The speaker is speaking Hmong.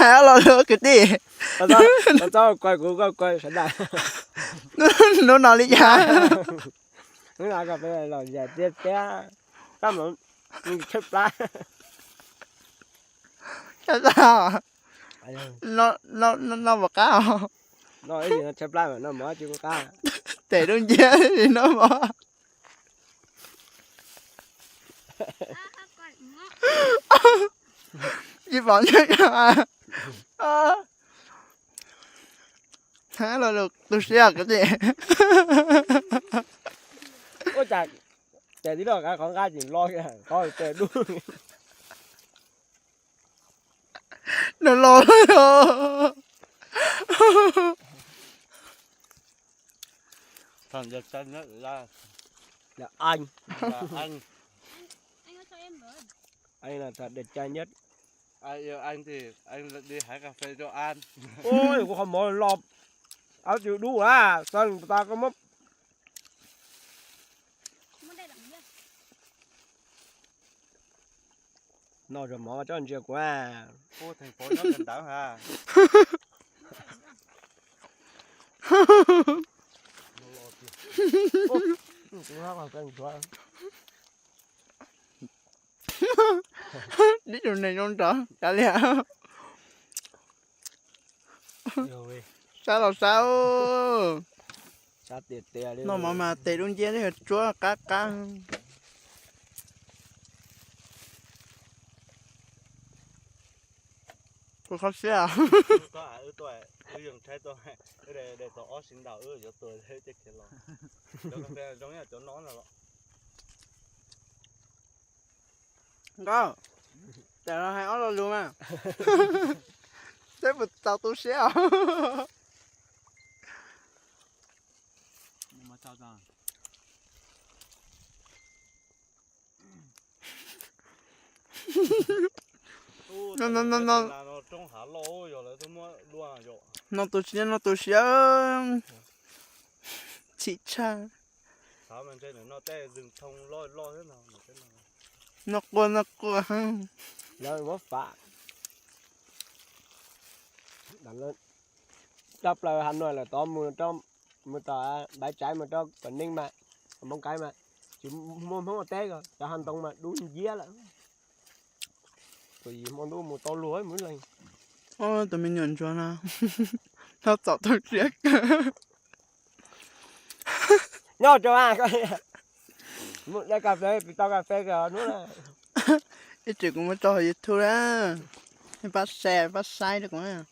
Hais ob lo lus kwv tij. Koj txhob koj kuv, koj koj sawv daws. Hnub no li cas? Hnub no koj peb los zais tiab tiab, koj mus tshaib plab. Tshaib plab? No, no, no, no puas qab os? No ib tsis no tshaib plab mas no mov tsis kuj qab. Tes dub nciab li no mov. Tsis pom nyob. Hais lo lus tu siab kwv tij. Ua cas tes tib loj qab qhov nqab tsis lo, qhov tes dub. Nws los lawm. Thằng đẹp trai nhất là, là anh. Là anh. Anh là thằng đẹp trai nhất. Ai yêu anh thì anh đi hái cà phê cho anh. Ôi, kuv qhov mov los, áo chữ đu á, xanh ta có mốc. No zaum mov tso ntsia kuv. Ua thành phố nó gần đảo hả? Dib tus neeg zoo nraug cas li. Sab los sab. Noj mov mas tes dub nciab thiab tsuab qab qab. Kuv qhov siab. Nkauj, tam no hais ob lo lus mas. Seb puas txaus tu siab os. No, no, no, no. No tu siab, no tu siab. Chim tshaj. No quaj, no quaj. Lawv muab fam. Rau plaws Hà Nội lawm tod mus, mus tom Bãi Cháy mus rau Quảng Ninh mas, Móng Cái mas tsis muaj Hmoob ua teb ko, cov Hà Nội mas dub nciab lawm. Tus yim Hmoob Ntuj mus tau luag mus leej. Tus me nyuam ntsuag no, no txaus tu siab kawg. Nyob rau, mus de cà phê, tau cà phê kawg hnub na. Ib tsis kuv muab tso hauv YouTube na, pab share pab saib rau kuv na.